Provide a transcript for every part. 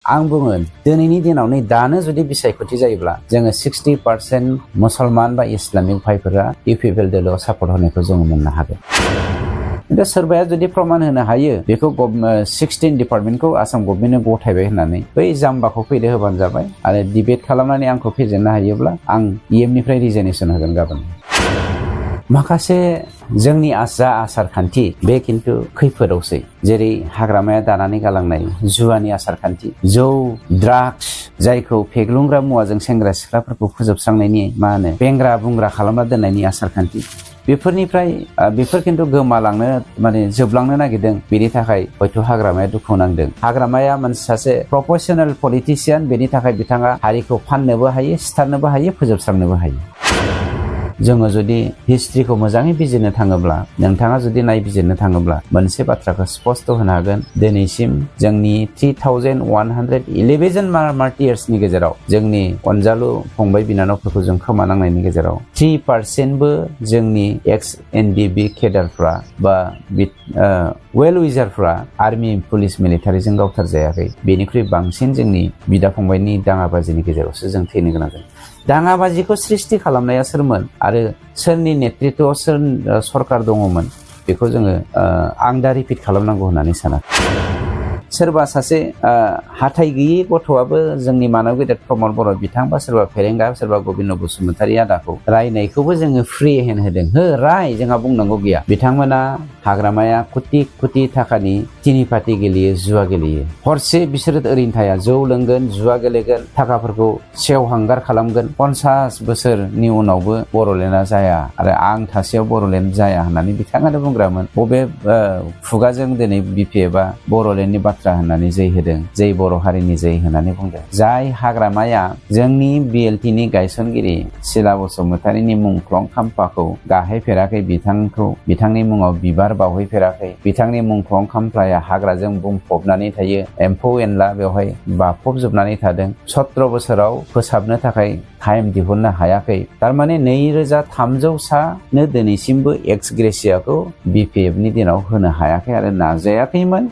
आं बुङो दिनैनि दिनाव नै दानो जुदि बिसायख'थि जायोब्ला जोङो 60% मुसलमान बा इस्लामिक भाइफोरा इउपिपिएल दोलोआव सापर्ट होनायखौ जोङो मोननो हागोन। दा सोरबाया जुदि प्रमान होनो हायो बेखौ 16 डिपार्टमेन्टखौ आसाम गभर्नमेन्टनो गथायबाय होननानै बै जाम्बाखौ फैदो होबानो जाबाय आरो डिबेट खालामनानै आंखौ फेजेननो हायोब्ला आं EMनिफ्राय रिजाइनेसन होगोन गाबोन। माखासे जोंनि जा आसार खान्थि बे खिन्थु खैफोदावसै, जेरै हाग्रामाया दानानै गालांनाय जुवानि आसार खान्थि, जौ ड्राग्स जायखौ फेग्लुंग्रा मुवाजों सेंग्रा सिख्लाफोरखौ फोजोबस्रांनायनि बेंग्रा बुंग्रा खालामना दोननायनि आसार खान्थि, बेफोर खिन्थु गोमालांनो जोबलांनो नागिरदों। बेनि थाखाय हयथ' हाग्रामाया दुखु नांदों। हाग्रामाया सासे प्रफेसनेल पलिटिशियान, बेनि थाखाय बिथाङा हारिखौ फाननोबो हायो, सिथारनोबो हायो, फोजोबस्रांनोबो हायो। जोङो जुदि हिस्ट्रिखौ मोजाङै बिजिरनो थाङोब्ला, नोंथाङा जुदि नायबिजिरनो थाङोब्ला मोनसे बाथ्राखौ स्पष्ट होनो हागोन। दिनैसिम जोंनि 3111 जन मार्टियार्सनि गेजेराव जोंनि अनजालु फंबाय बिनानावफोरखौ जों खोमानांनायनि गेजेराव 3%बो जोंनि एक्स NDB केडारफ्रा बा वेल विजारफ्रा आर्मि पुलिस मिलिटारिजों गावथार जायाखै। बेनिख्रुइ बांसिन जोंनि बिदा फंबायनि दाङाबाजिनि गेजेरावसो जों थैनो गोनां जादों। दाङाबाजिखौ सृष्टि खालामनाया सोरमोन आरो सोरनि नेतृत्वआव सोर सरकार दङमोन बेखौ जोङो आं दा रिपिट खालामनांगौ होननानै साना। सोरबा सासे हाथाइ गैयै गथ'आबो जोंनि मानब गेदेर प्रमद बर' बिथां बा सोरबा फेरेंगा, सोरबा गबिन्द बसुमतारी आदाखौ रायनायखौबो जोङो फ्रि हेन्ड होदों। हो राय, जोंहा बुंनांगौ गैया। बिथांमोना हाग्रामाया कोटि कोटि थाखानि तिनि पार्टि गेलेयो, जुवा गेलेयो। हरसे बिसोरो ओरैनो थाया, जौ लोंगोन, जुवा गेलेगोन, थाखाफोरखौ सेवहांगार खालामगोन। 50 बोसोरनि उनावबो बर'लेण्डआ जाया आरो आं थासेयाव बर'लेण्ड जाया होननानै बिथाङानो बुंग्रामोन। बबे खुगाजों दिनै BPFआ बर'लेण्डनि बाथ्रा होननानै जै होदों, जै बर' हारिनि जै होननानै बुंदों। जाय हाग्रामाया जोंनि BLTनि गायसनगिरि सिला बसुमतारीनि मुंख्लं खाम्फाखौ गाहैफेराखै, बिथांनि मुङाव बिबार बावहैफेराखै, बिथांनि मुंख्लं खाम्फाया हाग्राजों बुंफबनानै थायो, एम्फौ एनला बेवहाय बाफबजोबनानै थादों। 17 बोसोराव फोसाबनो थाखाय टाइम दिहुननो हायाखै। थारमाने 2300सानो दिनैसिमबो एक्स ग्रेसियाखौ BPFनि दिनाव होनो हायाखै आरो नाजायाखैमोन।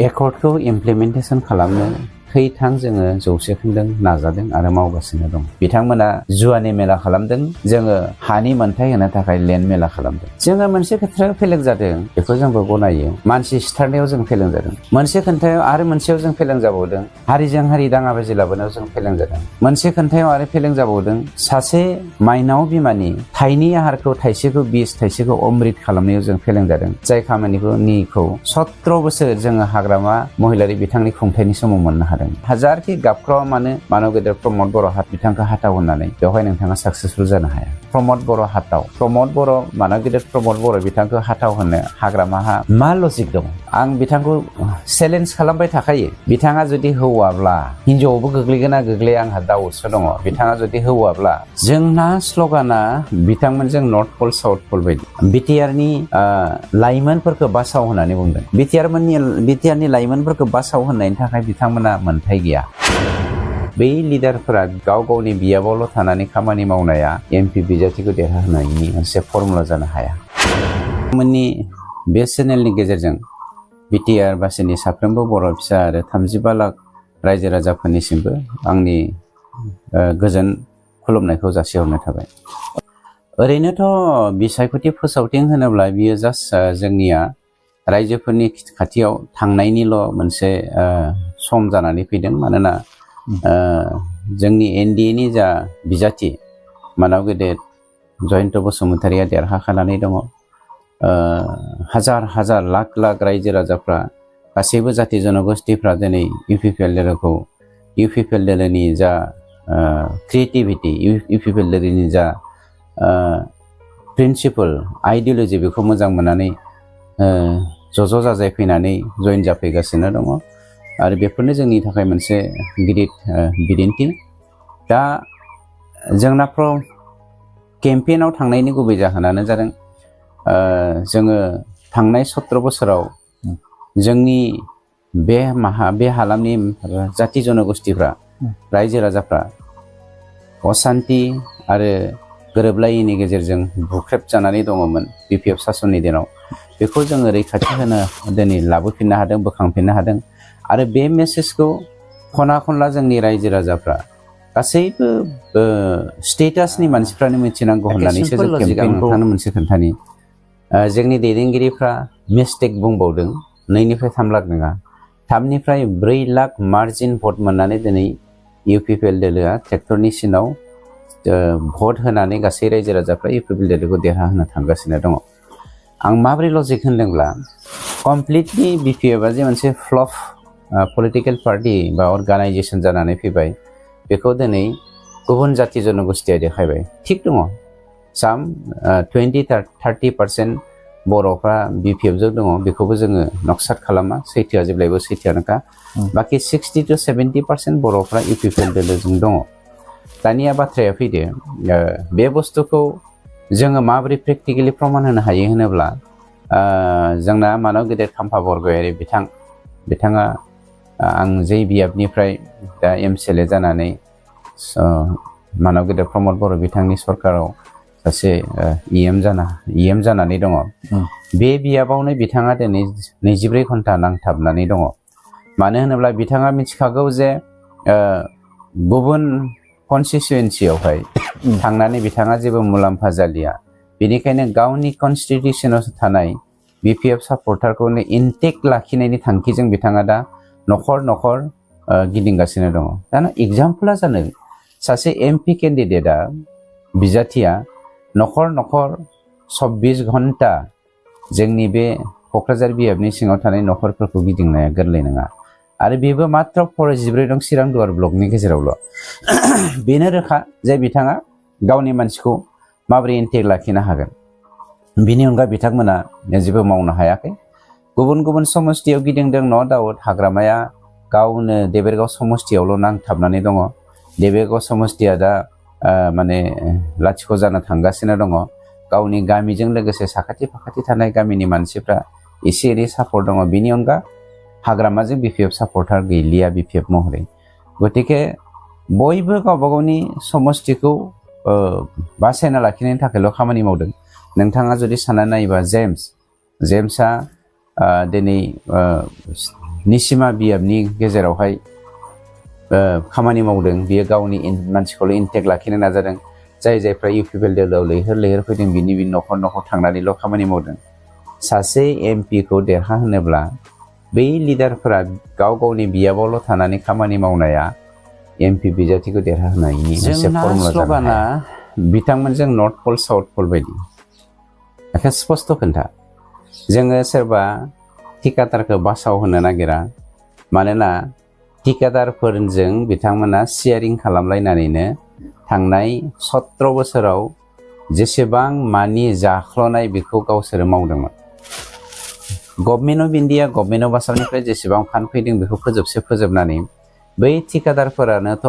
एकर्डखौ इमप्लिमेन्टेसन खालामनो थैथां जोङो 100% नाजादों आरो मावगासिनो दं। बिथांमोना जुवानि मेला खालामदों, जोङो हानि मोन्थाय होनो थाखाय लेन्ड मेला खालामदों। जोङो मोनसे खोथायाव फेलें जादों, बेखौ जोंबो गनायो। मानसि सिथारनायाव जों फेलें जादों। मोनसे खोन्थायाव आरो मोनसेयाव जों फेलें जाबावदों, हारिजों हारि दाङाबाजि लाबोनायाव जों फेलें जादों। मोनसे खोन्थायाव आरो फेलें जाबावदों, सासे माइनाव बिमानि थाइनै आहारखौ थाइसेखौ बिस, थाइसेखौ अमृत खालामनायाव जों फेलें जादों। जाय खामानिखौ 17 बोसोर जोङो हाग्रामा महिलारि बिथांनि खुंथायनि समाव मोननो हादों। हाजारखि गाबख्रावा मानो मानब गेदेर प्रमद बर' बिथांखौ हाथाव होननानै बेवहाय नोंथाङा साक्सेसफुल जानो हाया। प्रमद बर' हाथाव, प्रमद बर' मानब गेदेर प्रमद बर' बिथांखौ हाथाव होननो हाग्रामाहा मा लजिक दं? आं बिथांखौ चेलेन्ज खालामबाय थाखायो। बिथाङा जुदि हौवाब्ला, हिनजावावबो गोग्लैगोन ना गोग्लैया आंहा दाउटसो दङ। बिथाङा जुदि हौवाब्ला, जोंना स्लगाना बिथांमोनजों नर्थ पल साउथ पल बायदि BTRनि लाइमोनफोरखौ बासाव होननानै बुंदों। BTRनि लाइमोनफोरखौ बासाव होननायनि थाखाय बिथांमोना मोन्थाय गैया। बै लिडारफोरा गाव गावनि बियाबावल' थानानै खामानि मावनाया MP बिजाथिखौ देरहाहोनायनि मोनसे फर्मुला जानो हाया। बिथांमोननि बे चेनेलनि गेजेरजों BTR बासिनि साफ्रोमबो बर' फिसा आरो 35 लाख रायजो राजाफोरनिसिमबो आंनि गोजोन खुलुमनायखौ जासिहरनाय थाबाय। ओरैनोथ' बिसायख'थि फोसावथिं होनोब्ला बियो जास्ट जोंनिया रायजोफोरनि खाथियाव थांनायनिल' मोनसे सम जानानै फैदों। मानोना जोंनि NDAनि जा बिजाथि मानब गेदेर जयन्त बसुमतारीया देरहाखानानै दङ। हाजार लाख लाख रायजो राजाफ्रा, गासैबो जाथि जनगोष्ठीफ्रा दिनै इउपिपिएल दोलोनि जा क्रिएटिभिटि, इउपिपिएल दोलोनि जा प्रिन्सिपल आइडियलजि बेखौ मोजां मोननानै ज' जाजाय फैनानै जइन जाफैगासिनो दङ आरो बेफोरनो जोंनि थाखाय मोनसे गिदिर बिदिन्थि। दा जोंना केम्पेइनाव थांनायनि गुबै जाहोनानो जादों जोङो थांनाय 17 बोसोराव जोंनि बे हालामनि जाथि जनगोष्ठीफ्रा, रायजो राजाफ्रा असान्ति आरो गोरोबलायैनि गेजेरजों बुख्रेब जानानै दङमोन BPF सासननि दिनाव। बेखौ जोङो रैखाथि होनो दिनै लाबोफिननो हादों, बोखांफिननो हादों आरो बे मेसेजखौ खना खनला जोंनि रायजो राजाफ्रा गासैबो स्टेटासनि मानसिफ्रानो मिथिनांगौ होननानैसो जों केम्पेइन नोंथांनो मोनसे खोन्थानि जोंनि दैदेनगिरिफ्रा मिस्टेक बुंबावदों 2निफ्राय 3 लाख नङा 3निफ्राय 4 लाख मार्जिन भट मोननानै दिनै इउपिपिएल दोलोआ ट्रेक्टरनि सिनाव भट होनानै गासै रायजो राजाफ्रा इउपिपिएल दोलोखौ देरहाहोनो थांगासिनो दङ आं माबोरै लजिक होनदोंब्ला कमप्लिटलि बिपिएफआ जे मोनसे फ्लप पलिटिकेल पार्टी बा अर्गानाइजेसन जानानै फैबाय बेखौ दिनै गुबुन जाति जनगोष्ठीया देखायबाय थिग दङ साम 20-30% बर'फ्रा बिपिएफजों दङ बेखौबो जोङो नक्साद खालामा सैथोआ जेब्लायबो सैथोआनोखा बाखि 60-70% बर'फ्रा इउपिपिएल दोलोजों दङ दानिया बाथ्राया फैदो बे बुस्थुखौ जोङो माबोरै प्रेक्टिकेलि प्रमान होनो हायो होनोब्ला जोंना मानव गेदेर खाम्फा बरगयारि बिथाङा आं जै बियाबनिफ्राय दा एमसिएलए जानानै मानव गेदेर प्रमद बर' बिथांनि सरकाराव सासे EM जानानै दङ बे बियाबावनो बिथाङा दिनै 24 घन्टा नांथाबनानै दङ मानो होनोब्ला बिथाङा मिथिखागौ जे गुबुन कनस्टिटुएन्सियावहाय थांनानै बिथाङा जेबो मुलाम्फा जालिया बेनिखायनो गावनि कनस्टिट्युशनाव थानाय बिपिएफ सापर्टारखौनो इनटेक्ट लाखिनायनि थांखिजों बिथाङा दा नखर नखर गिदिंगासिनो दङ दाना एग्जाम्पला जानो सासे एमपि केन्डिडेटआ बिजाथिया नखर नखर 24 घन्टा जोंनि बे क'क्राझार बियाबनि सिङाव थानाय नखरफोरखौ गिदिंनाया गोरलै नङा आरो बेबो मात्र 44 दं चिरां दुवार ब्लकनि गेजेरावल' बेनो रोखा जे बिथाङा गावनि मानसिखौ माबोरै इनटेक्ट लाखिनो हागोन बिनि अनगा बिथांमोना जेबो मावनो हायाखै गुबुन गुबुन समस्थियाव गिदिंदों न' दाउट हाग्रामाया गावनो देबेरगाव समस्थियावल' नांथाबनानै दङ देबेरगाव समस्थिया दा माने लाथिख' जानो थांगासिनो दङ गावनि गामिजों लोगोसे साखाथि फाखाथि थानाय गामिनि मानसिफ्रा एसे एनै सापर्ट दङ बिनि अनगा हाग्रामाजों बिपिएफ सापर्टार गैलिया बिपिएफ महरै गतिके बयबो गावबा गावनि समस्थिखौ बासायना लाखिनायनि थाखायल' खामानि मावदों नोंथाङा जुदि सानना नायोबा जेम्सआ दिनै निसिमा बियाबनि गेजेरावहाय खामानि मावदों बियो गावनि मानसिखौल' इनटेक्ट लाखिनो नाजादों जायफ्रा इउपिपिएल दोलोआव लैहोर फैदों बिनि नखर नखर थांनानैल' खामानि मावदों सासे एमपिखौ देरहाहोनोब्ला बै लिडारफोरा गाव गावनि बियाबावल' थानानै खामानि मावनाया एमपि बिजाथिखौ देरहाहोनायनि मोनसे फर्मुला जागोन बिथांमोनजों नर्थ पल साउथ पल बायदि एखे स्पस्ट खोन्था जोङो सोरबा ठिकादारखौ बासाव होनो नागिरा मानोना ठिकादारफोरजों बिथांमोना शेयारिं खालामलायनानैनो थांनाय 17 बोसोराव जेसेबां मानि जाख्ल'नाय बेखौ गावसोरो मावदोंमोन government of India government of आसामनिफ्राय जेसेबां फान्ड फैदों बेखौ फोजोबनानै बै ठिकादारफोरानोथ'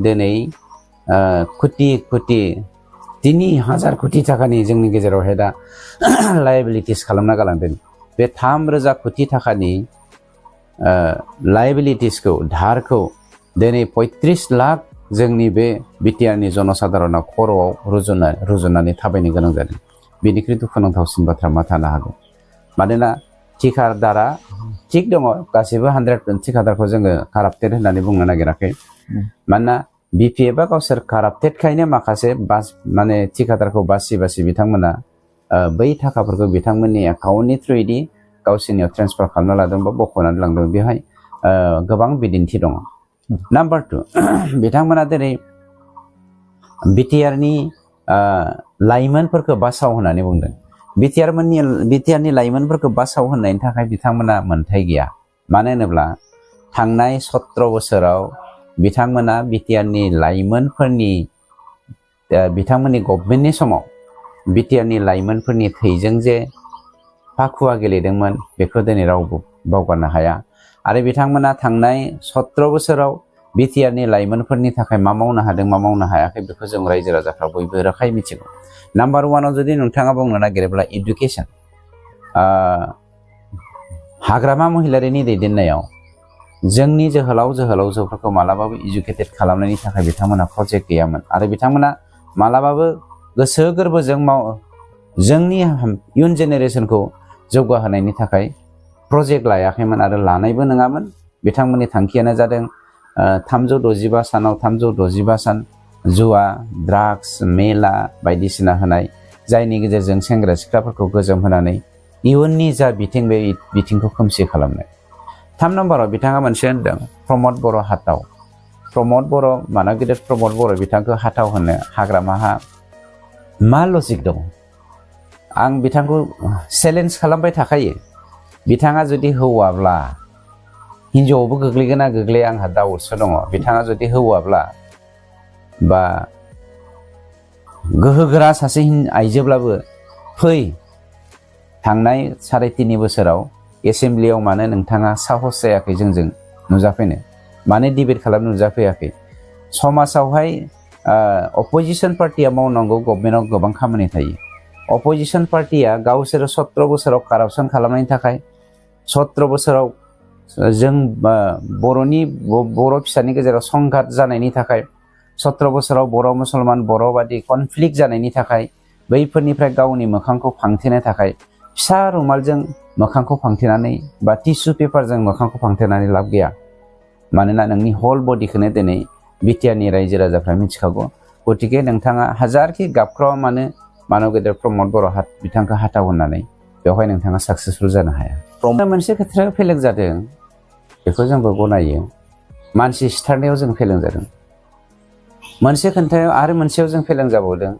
दिनै कोटि 3000 कोटि थाखानि जोंनि गेजेरावहाय दा लायबिलिटिस खालामना गालांदों बे 3000 कोटि थाखानि लायबिलिटिसखौ धारखौ दिनै 35 लाख जोंनि बे बिटिआरनि जनसाधारणा खर'आव रुजुनानै थाबायनो गोनां जादों बेनिख्रुइ दुखुनांथावसिन बाथ्रा मा थानो हागौ मानोना ठिकादारा थिग दङ गासैबो 100% ठिकादारखौ जोङो काराप्टेड होननानै बुंनो नागिराखै मानोना बिपिएफआ गावसोर काराप्टेडखायनो माखासे माने ठिकादारखौ बासि बिथांमोना बै थाखाफोरखौ बिथांमोननि एकाउन्टनि थ्रुयै गावसोरनियाव ट्रेन्सफार खालामना लादों बा बख'नानै लांदों बेहाय गोबां बिदिन्थि दङ नाम्बार 2 बिथांमोना दिनै बिटिआरनि लाइमोनफोरखौ बासाव होननानै बुंदों बिटिआरनि लाइमोनफोरखौ बासाव होननायनि थाखाय बिथांमोना मोन्थाय गैया मानो होनोब्ला थांनाय 17 बोसोराव बिथांमोना बिटिआरनि लाइमोनफोरनि बिथांमोननि गभर्नमेन्टनि समाव बिटिआरनि लाइमोनफोरनि थैजों जे फाखुवा गेलेदोंमोन बेखौ दिनै रावबो बावगारनो हाया आरो बिथांमोना थांनाय 17 बोसोराव बिटिआरनि लाइमोनफोरनि थाखाय मा मावनो हादों मा मावनो हायाखै बेखौ जों रायजो राजाफ्रा बयबो रोखायै मिथिगौ नाम्बार 1 आव जुदि नोंथाङा बुंनो नागिरोब्ला इडुकेसन हाग्रामा महिलारिनि दैदेननायाव जोंनि जोहोलावजोफोरखौ मालाबाबो इडुकेटेड खालामनायनि थाखाय बिथांमोना प्रजेक्ट गैयामोन आरो बिथांमोना मालाबाबो गोसो गोरबोजों जोंनि इयुन जेनेरेसनखौ जौगाहोनायनि थाखाय प्रजेक्ट लायाखैमोन आरो लानायबो नङामोन बिथांमोननि थांखियानो जादों 365 सानाव 365 सान जुवा ड्राग्स मेला बायदिसिना होनाय जायनि गेजेरजों सेंग्रा सिख्लाफोरखौ गोजोम होनानै इयुननि जा बिथिं बे बिथिंखौ खोमसि खालामनाय 3 नम्बराव बिथाङा मोनसे होनदों प्रमद बर' हाथाव प्रमद बर' माना गिदिर प्रमद बर' बिथांखौ हाथाव होनो हाग्रामाहा मा लजिक दं आं बिथांखौ चेलेन्ज खालामबाय थाखायो बिथाङा जुदि हौवाब्ला हिनजावबो गोग्लैगोन ना गोग्लैया आंहा दाउटसो दङ बिथाङा जुदि हौवाब्ला बा गोहोगोरा सासे आइजोब्लाबो फै थांनाय 3.5 बोसोराव एसेम्ब्लियाव मानो नोंथाङा साहस जायाखै जोंजों नुजाफैनो मानो डिबेट खालामनो नुजाफैयाखै समाजावहाय अपोजिशन पार्टिया मावनांगौ गभर्नमेन्टआव गोबां खामानि थायो अपोजिशन पार्टिया गावसोर 17 बोसोराव कारापसन खालामनायनि थाखाय 17 बोसोराव जों बर' फिसानि गेजेराव संघात जानायनि थाखाय 17 बोसोराव बर' मुसलमान बर'बादि कनफ्लिक्ट जानायनि थाखाय बैफोरनिफ्राय गावनि मोखांखौ फांथेनो थाखाय फिसा रुमालजों मोखांखौ फांथेनानै बा टिसु पेपारजों मोखांखौ फांथेनानै लाब गैया मानोना नोंनि होल बडिखौनो दिनै बिटिआरनि रायजो राजाफ्रा मिथिखागौ गतिके नोंथाङा हाजारखि गाबख्रावा मानो गेदेर प्रमद बर' बिथांखौ हाथाव होननानै बेवहाय नोंथाङा साक्सेसफुल जानो हाया मोनसे खोथायाव फेलें जादों बेखौ जोंबो गनायो मानसि सिथारनायाव जों फेलें जादों मोनसे खोन्थायाव आरो मोनसेयाव जों फेलें जाबावदों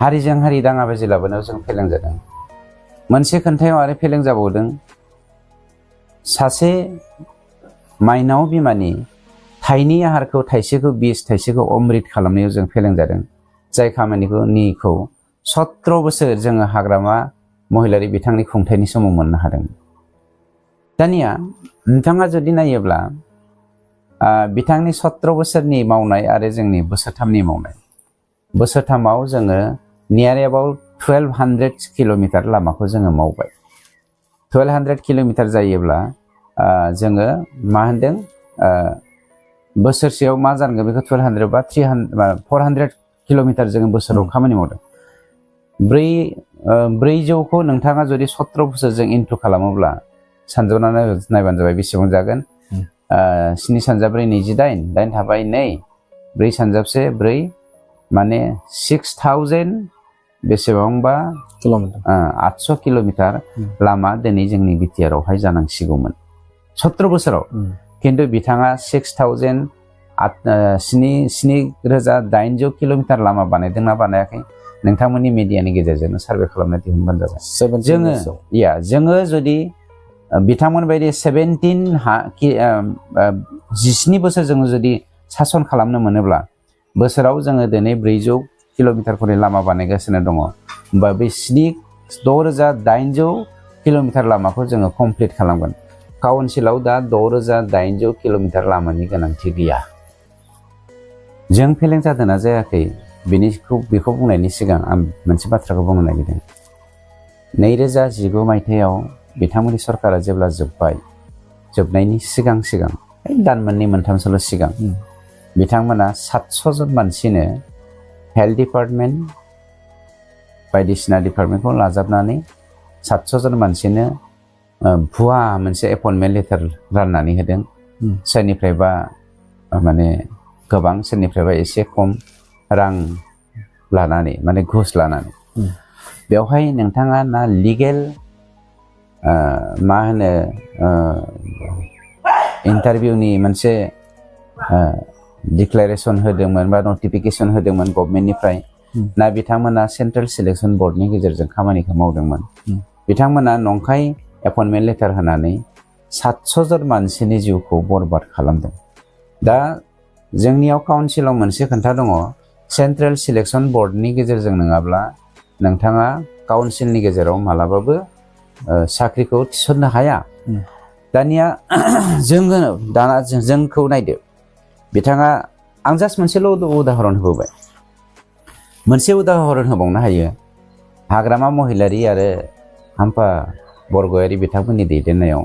हारिजों हारि दाङाबाजि लाबोनायाव जों फेलें जादों मोनसे खोन्थायाव आरो फेलें जाबावदों सासे माइनाव बिमानि थाइनै आहारखौ थाइसेखौ बिस थाइसेखौ अमृत खालामनायाव जों फेलें जादों जाय खामानिखौ 17 बोसोर जोङो हाग्रामा महिलारि बिथांनि खुंथायनि समाव मोननो हादों दानिया नोंथाङा जुदि नायोब्ला बिथांनि 17 बोसोरनि मावनाय आरो जोंनि बोसोरथामनि मावनाय बोसोरथामाव जोङो नियार एबाउट 1200 किल'मिटार लामाखौ जोङो मावबाय 1200 किल'मिटार जायोब्ला जोङो मा होनदों बोसोरसेयाव मा जानांगोन बेखौ 1200 बा 400 किल'मिटार जोङो बोसोराव खामानि मावदों 400खौ नोंथाङा जुदि 17 बोसोरजों इन्टु खालामोब्ला सानजौना नायबानो जाबाय बेसेबां जागोन 7 सानजाब 4 28 8 थाबाय 2 4 सानजाबसे 4 माने 6000 बेसेबांबा किल'मिटार 800 किल'मिटार लामा दिनै जोंनि बिटिआर आवहाय जानांसिगौमोन 17 बोसोराव खिन्थु बिथाङा 7,800 किल'मिटार लामा बानायदोंना बानायाखै नोंथांमोननि मिडियानि गेजेरजोंनो सार्भे खालामना दिहुनबानो जाबाय जोङो जुदि बिथांमोन बायदि 17 बोसोर जोङो जुदि सासन खालामनो मोनोब्ला बोसोराव जोङो दिनै 400 किल'मिटारफोरनि लामा बानायगासिनो दङ होमबा बे 6800 किल'मिटार लामाखौ जोङो कमप्लिट खालामगोन काउन्सिलाव दा 6800 किल'मिटार लामानि गोनांथि गैया जों फेलें जादोंना जायाखै बेखौ बुंनायनि सिगां आं मोनसे बाथ्राखौ बुंनो नागिरदों 2019 मायथाइयाव बिथांमोननि सरकारा जेब्ला जोबनायनि सिगां दान मोननै मोनथामसोल' सिगां बिथांमोना 700 जन मानसिनो हेल्थ डिपार्टमेन्ट बायदिसिना डिपार्टमेन्टखौ लाजाबनानै 700 जन मानसिनो भुवा मोनसे एपइन्टमेन्ट लेटार राननानै होदों सोरनिफ्रायबा माने गोबां सोरनिफ्रायबा एसे खम रां लानानै माने घुस लानानै बेवहाय नोंथाङा ना लिगेल मा होनो इन्टारभिउनि मोनसे डिक्लेरेसन होदोंमोन बा नटिफिकेसन होदोंमोन गभर्नमेन्टनिफ्राय ना बिथांमोना सेन्ट्रेल सिलेक्सन बर्डनि गेजेरजों खामानिखौ मावदोंमोन बिथांमोना नंखाय एपइन्टमेन्ट लेटार होनानै 700 जन मानसिनि जिउखौ बरबाद खालामदों दा जोंनियाव काउन्सिलाव मोनसे खोथा दङ सेन्ट्रेल सिलेक्सन बर्डनि गेजेरजों नङाब्ला नोंथाङा काउन्सिलनि गेजेराव मालाबाबो साख्रिखौ थिसननो हाया दानिया जोंखौ नायदो बिथाङा आं जास्ट मोनसेल' उदाहरन होबोबाय मोनसे उदाहरन होबावनो हायो हाग्रामा महिलारि आरो हाम्फा बरगयारि बिथांमोननि दैदेननायाव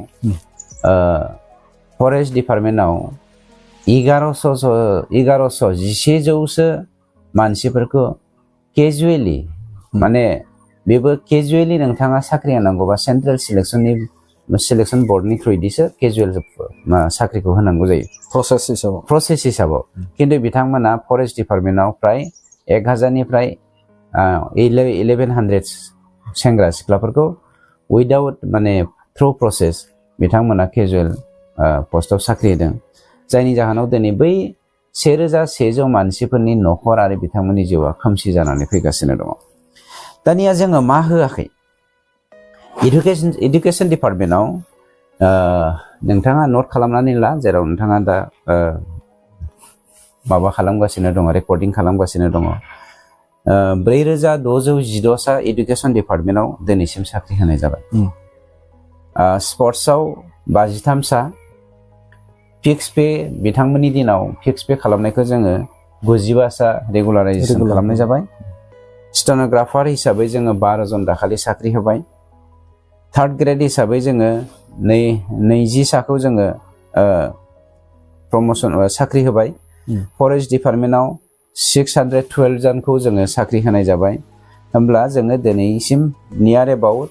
फरेस्ट डिपार्टमेन्टआव 1100 मानसिफोरखौ केजुवेलि माने बेबो केजुवेलि नोंथाङा साख्रि होनांगौबा सेन्ट्रेल सिलेक्सननि सिलेक्शन बोर्डनि थ्रुयैसो केजुवेल साख्रिखौ होनांगौ जायो प्रसेस हिसाबाव खिन्थु बिथांमोना फरेस्ट डिपार्टमेन्टआव फ्राय 1000 निफ्राय 1100 सेंग्रा सिख्लाफोरखौ उइदाउट माने थ्रु प्रसेस बिथांमोना केजुवेल पस्टआव साख्रि होदों जायनि जाहोनाव दिनै बै 1100 मानसिफोरनि नखर आरो बिथांमोननि जिउआ खोमसि जानानै फैगासिनो दङ दानिया जोङो मा होआखै एडुकेशन डिपार्टमेन्टआव नोंथाङा नोट खालामनानै ला जेराव नोंथाङा दा माबा खालामगासिनो दङ रेकर्डिं खालामगासिनो दङ 4616 सा एडुकेशन डिपार्टमेन्टआव दिनैसिम साख्रि होनाय जाबाय स्पर्ट्सआव 53 सा फिक्स पे बिथांमोननि दिनाव फिक्स पे खालामनायखौ जोङो 95 सा रेगुलाराइजेसन खालामनाय जाबाय स्टेनोग्राफार हिसाबै जोङो 12 जन दाखालि साख्रि होबाय थर्ड ग्रेड हिसाबै जोङो 20 साखौ जोङो प्रमोशन साख्रि होबाय फरेस्ट डिपार्टमेन्टआव 612 जनखौ जोङो साख्रि होनाय जाबाय होमब्ला जोङो दिनैसिम नियर अबाउट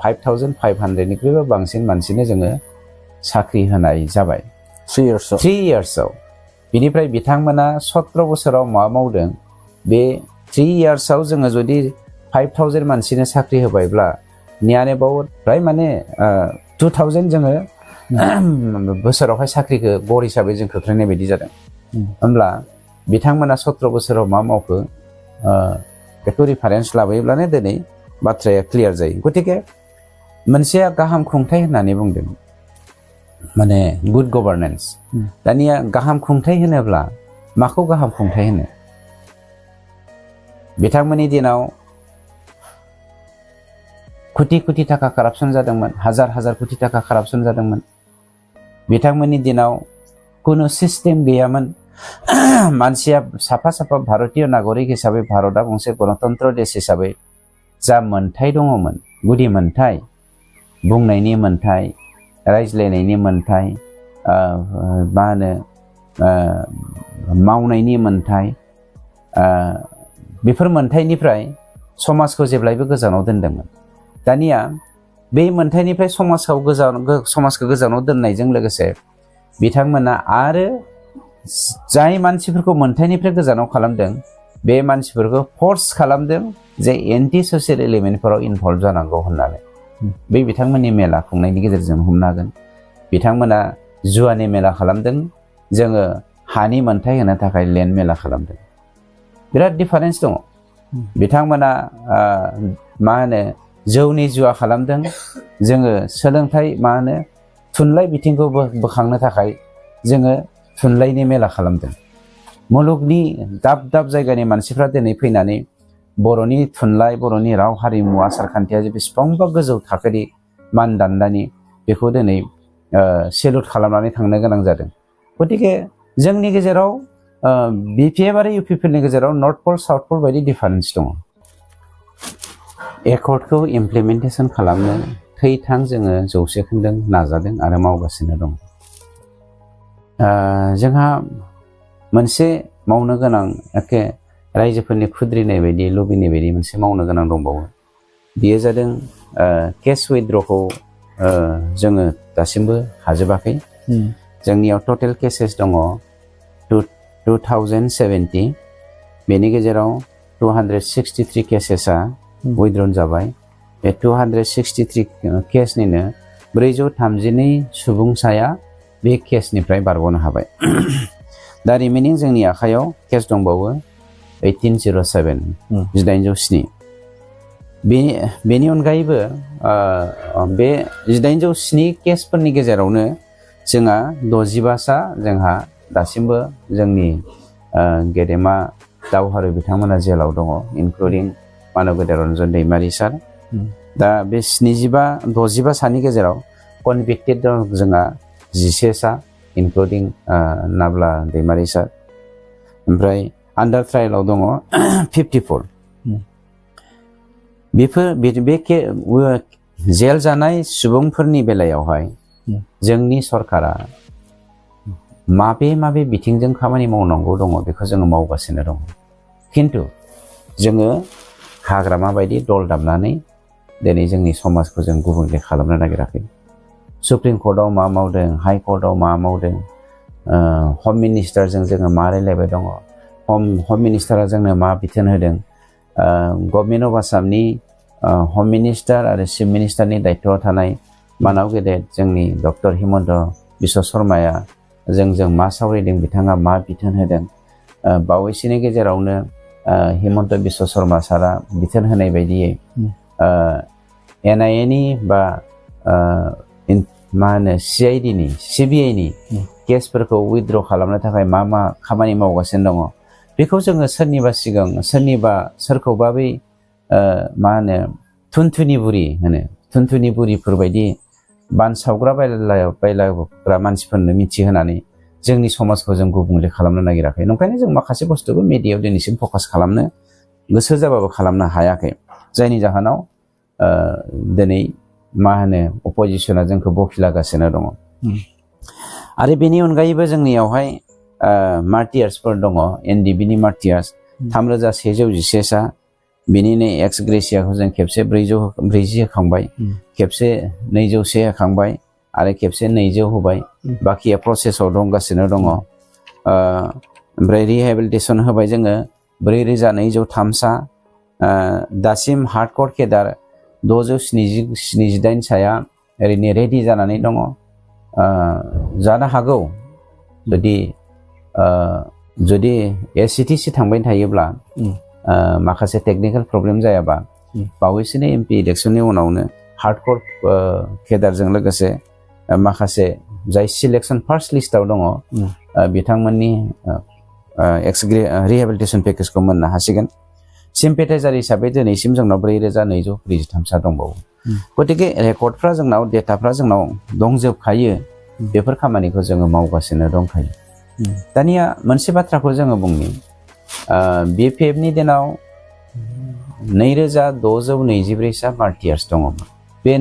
5500 निख्रुइबो बांसिन मानसिनो जोङो साख्रि होनाय जाबाय 3 इयार्सआव बिनिफ्राय बिथांमोना 17 बोसोराव मा मावदों बे 3 इयार्सआव जोङो जुदि 5000 मानसिनो साख्रि होबायब्ला नियर अबाउट फ्राय माने 2000 जोङो बोसोरावहाय साख्रिखौ गर हिसाबै जों खोख्लैनाय बायदि जादों होमब्ला बिथांमोना 17 बोसोराव मा मावखो बेखौ रिफारेन्स लाबोयोब्लानो दिनै बाथ्राया क्लियार जायो गतिके मोनसेया गाहाम खुंथाय होननानै बुंदों माने गुड गभर्नेन्स दानिया गाहाम खुंथाय होनोब्ला माखौ गाहाम खुंथाय होनो बिथांमोननि दिनाव कोटि थाखा कारापसन जादोंमोन हाजार कोटि थाखा कारापसन जादोंमोन बिथांमोननि दिनाव कोनो सिस्टेम गैयामोन मानसिया साफा भारतीय नागरिक हिसाबै भारतआ गंसे गणतन्त्र देश हिसाबै जा मोनथाय दङमोन गुदि मोनथाय बुंनायनि मोनथाय रायज्लायनायनि मोनथाय मा होनो मावनायनि मोनथाय बेफोर मोनथायनिफ्राय समाजखौ जेब्लायबो गोजानाव दोनदोंमोन दानिया बे मोनथायनिफ्राय समाजखौ गोजानाव दोननायजों लोगोसे बिथांमोना आरो जाय मानसिफोरखौ मोनथायनिफ्राय गोजानाव खालामदों बे मानसिफोरखौ फर्स खालामदों जे एन्टि ससियेल एलिमेन्टफोराव इनभल्भ जानांगौ होननानै बे बिथांमोननि मेला खुंनायनि गेजेरजों हमनो हागोन बिथांमोना जुवानि मेला खालामदों जोङो हानि मोनथाय होनो थाखाय लेन्ड मेला खालामदों बिराद डिफारेन्स दङ बिथांमोना मा होनो जौनि जुवा खालामदों जोङो सोलोंथाइ मा होनो थुनलाइ बिथिंखौ बोखांनो थाखाय जोङो थुनलाइनि मेला खालामदों मुलुगनि दाब जायगानि मानसिफ्रा दिनै फैनानै बर'नि थुनलाइ बर'नि राव हारिमु आसार खान्थिया बेसेबांबा गोजौ थाखोनि मानदान्दानि बेखौ दिनै सेलुट खालामनानै थांनो गोनां जादों गतिके जोंनि गेजेराव बिपिएफ आरो इउपिपिएलनि गेजेराव नर्थ पल साउथ पल बायदि डिफारेन्स दङ एकर्डखौ इमप्लिमेन्टेसन खालामनो थैथां जोङो 100% नाजादों आरो मावगासिनो दं जोंहा मोनसे मावनो गोनां एखे रायजोफोरनि खुद्रिनाय बायदि लुबैनाय बायदि मोनसे मावनो गोनां दंबावो बेयो जादों केस उइथड्रखौ जोङो दासिमबो हाजोबाखै जोंनियाव टटेल केसेस दङ 2070 बेनि गेजेराव 263 केसेसआ उइथड्रन जाबाय बे 263 केसनिनो 432 सुबुंसाया बे केसनिफ्राय बारग'नो हाबाय दा रिमेनिं जोंनि आखायाव केस दंबावो 1807 बेनि अनगायैबो बे 1807 केसफोरनि गेजेरावनो जोंहा 65 सा जोंहा दासिमबो जोंनि गेदेमा दावहारु बिथांमोना जेलाव दङ इनक्लुडिं मानबगेदेर रन्जन दैमारि सार दा बे 65 सानि गेजेराव कनभिक्टेड दं जोंहा 11 सा इनक्लुडिं नाब्ला दैमारि सार ओमफ्राय आन्डार ट्रायेलाव दङ 54 बेफोर बे जेल जानाय सुबुंफोरनि बेलायावहाय जोंनि सरकारा माबे बिथिंजों खामानि मावनांगौ दङ बेखौ जोङो मावगासिनो दङ खिन्थु जोङो हाग्रामा बायदि दल दामनानै दिनै जोंनि समाजखौ जों गुबुंले खालामनो नागिराखै सुप्रिम कर्टआव मा मावदों, हाइ कर्टआव मा मावदों, हम मिनिस्टारजों जोङो मा रायलायबाय दङ, हम मिनिस्टारा जोंनो मा बिथोन होदों, गभर्नमेन्ट अफ आसामनि हम मिनिस्टार आरो चिफ मिनिस्टारनि दायित्वआव थानाय मानाव गेदेर जोंनि डक्टर हिमन्त बिश्व शर्माया जोंजों मा सावरायदों, बिथाङा मा बिथोन होदों। बावैसोनि गेजेरावनो हिमन्त बिश्व शर्मा सारा बिथोन होनाय बायदियै NIA नि बा मा होनो CID नि CBI नि केसफोरखौ उइथड्र खालामनो थाखाय मा मा खामानि मावगासिनो दङ बेखौ जोङो सोरनिबा सिगां सोरखौबा बै मा होनो थुनथुनि बुरिफोर बायदि बानसावग्रा बायलाग्रा मानसिफोरनो मिथिहोनानै जोंनि समाजखौ जों गुबुंले खालामनो नागिराखै। नंखायनो जों माखासे बुस्थुखौ मिडियायाव दिनैसिम फकास खालामनो गोसो जाबाबो खालामनो हायाखै, जायनि जाहोनाव दिनै मा होनो अपोजिशना जोंखौ बखिलागासिनो दङ। आरो बेनि अनगायैबो जोंनियावहाय मार्टियार्सफोर दङ, NDB नि मार्टियार्स 3111 सा, बिनिनो एक्स ग्रेसियाखौ जों खेबसे 440 होखांबाय, खेबसे 201 होखांबाय आरो खेबसे 200 होबाय, बाखिया प्रसेसआव दंगासिनो दङ। ओमफ्राय रिहेबिलिटेसन होबाय जोङो 4203 सा, दासिम हार्डकर केडार 678 साया ओरैनो रेडि जानानै दङ। जानो हागौ जुदि SCTC थांबाय थायोब्ला माखासे टेक्निकेल प्रब्लेम जायाबा बावैसोनि MP इलेक्शननि उनावनो हार्डकर केडारजों लोगोसे माखासे जाय सिलेक्शन फार्स्ट लिस्टआव दङ बिथांमोननि रिहेबिलिटेसन पेकेजखौ मोननो हासिगोन। सिम्पेटाइजार हिसाबै दिनैसिम जोंनाव 4243 सा दंबावो। गतिके रेकर्डफ्रा जोंनाव, डेटाफ्रा जोंनाव दंजोबखायो, बेफोर खामानिखौ जोङो मावगासिनो दंखायो। दानिया मोनसे बाथ्राखौ जोङो बुंनि, BPF नि दिनाव 2624 सा मार्टियार्स दङमोन। बे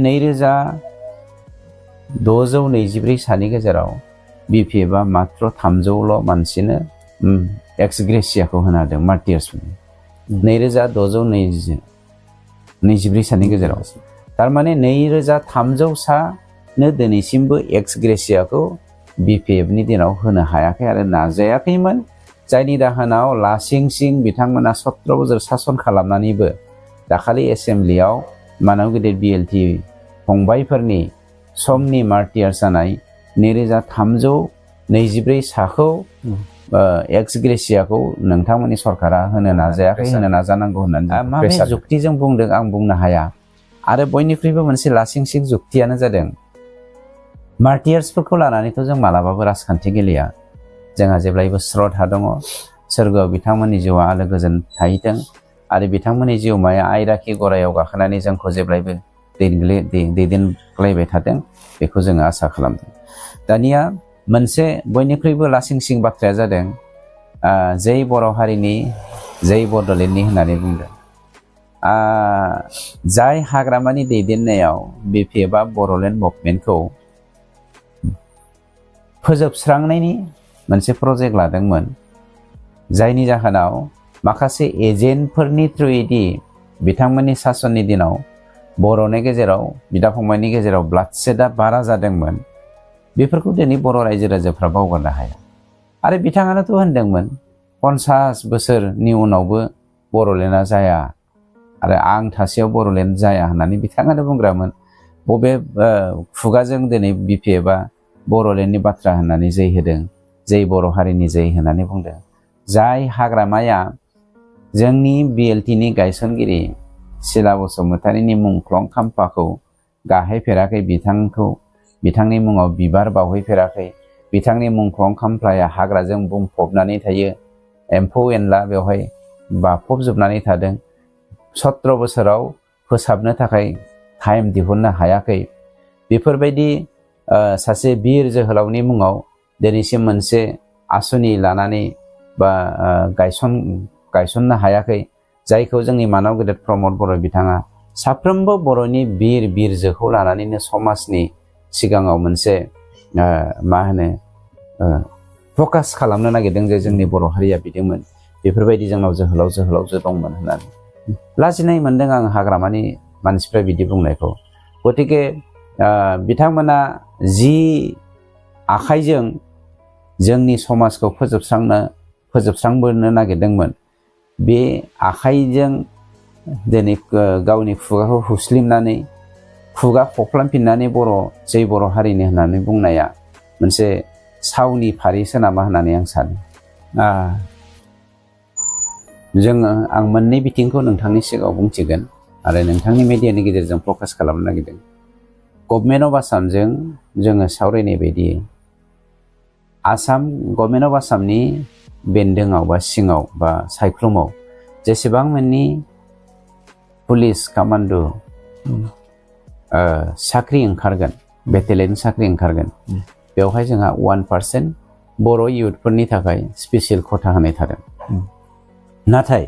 2624 सानि गेजेराव BPF आ मात्र 300ल' मानसिनो एक्स ग्रेसियाखौ होनो हादों मार्टियार्सफोरनि 2624 सानि गेजेराव। थारमाने 2300 सानो दिनैसिमबो एक्स ग्रेसियाखौ BPF नि दिनाव होनो हायाखै आरो नाजायाखैमोन, जायनि जाहोनाव लासिं बिथांमोना 17 बोसोर सासन खालामनानैबो दाखालि एसेम्ब्लियाव मानव गिदिर BLT फंबायफोरनि समनि मार्टियार जानाय 2324 साखौ एक्स ग्रेसियाखौ नोंथांमोननि सरकारा होनो नाजायाखै, होनो नाजानांगौ होननानै माबे जुक्तिजों बुंदों आं बुंनो हाया। आरो बयनिख्रुइबो मोनसे लासिं जुक्तियानो जादों, मार्टियार्सफोरखौ लानानैथ' जों मालाबाबो राजखान्थि गेलेया, जोंहा जेब्लायबो स्रथा दङ, सोरगोआव बिथांमोननि जिउआ आलो गोजोन थाहैथों आरो बिथांमोननि जिउमाया आयराखि गरायाव गाखोनानै जोंखौ जेब्लायबो दैदेनलायबाय थादों, बेखौ जोङो आसा खालामदों। दानिया मोनसे बयनिख्रुइबो लासिं बाथ्राया जादों, जै बर' हारिनि जै बड'लेण्डनि होननानै बुंदों। जाय हाग्रामानि दैदेननायाव BPF आ बर'लेण्ड मुभमेन्टखौ फोजोबस्रांनायनि मोनसे प्रजेक्ट लादोंमोन, जायनि जाहोनाव माखासे एजेन्टफोरनि थ्रुयैदि बिथांमोननि सासननि दिनाव बर'नि गेजेराव, बिदा फंबायनि गेजेराव ब्लाडसेडआ बारा जादोंमोन, बेफोरखौ दिनै बर' रायजो राजाफ्रा बावगारनो हाया। आरो बिथाङानोथ' होनदोंमोन 50 बोसोरनि उनावबो बर'लेण्डआ जाया आरो आं थासेयाव बर'लेण्ड जाया होननानै बिथाङानो बुंग्रामोन। बबे खुगाजों दिनै BPF आ बर'लेण्डनि बाथ्रा होननानै जै होदों, जै बर' हारिनि जै होननानै बुंदों। जाय हाग्रामाया जोंनि BLT नि गायसनगिरि सिला बसुमतारीनि मुंख्लं खाम्फाखौ गाहैफेराखै, बिथांनि मुङाव बिबार बावहैफेराखै, बिथांनि मुंख्लं खाम्फाया हाग्राजों बुंफबनानै थायो, एम्फौ एनला बेवहाय बाफबजोबनानै थादों, 17 बोसोराव फोसाबनो थाखाय टाइम दिहुननो हायाखै, बेफोरबायदि सासे बिर जोहोलावनि मुङाव दिनैसिम मोनसे आसुनि लानानै बा गायसननो हायाखै, जायखौ जोंनि मानव गेदेर प्रमद बर' बिथाङा साफ्रोमबो बर'नि बिरजोखौ लानानैनो समाजनि सिगाङाव मोनसे मा होनो फकास खालामनो नागिरदों जे जोंनि बर' हारिया बिदोंमोन, बेफोरबायदि जोंनाव जोहोलावजो दंमोन होननानै। लाजिनाय मोनदों आं हाग्रामानि मानसिफ्रा बिदि बुंनायखौ। गतिके बिथांमोना जि आखाइजों जोंनि समाजखौ फोजोबस्रांबोनो नागिरदोंमोन बे आखाइजों दिनै गावनि खुगाखौ हुस्लिमनानै खुगा खख्लामफिननानै जै बर' हारिनि होननानै बुंनाया मोनसे सावनि फारिसो नामा होननानै आं सानो। आं मोननै बिथिंखौ नोंथांनि सिगाङाव बुंथिगोन आरो नोंथांनि मिडियानि गेजेरजों फकास खालामनो नागिरदों। गभर्नमेन्ट अफ आसामजों जोङो सावरायनाय बायदि गभर्नमेन्ट अफ आसामनि बेन्दोङाव बा सिङाव बा सायख्लुमाव जेसेबां मानि पुलिस कामान्ड' साख्रि ओंखारगोन, बेटेलियन साख्रि ओंखारगोन, बेवहाय जोंहा 1% बर' इयुथफोरनि थाखाय स्पेसियेल खथा होनाय थादों। नाथाय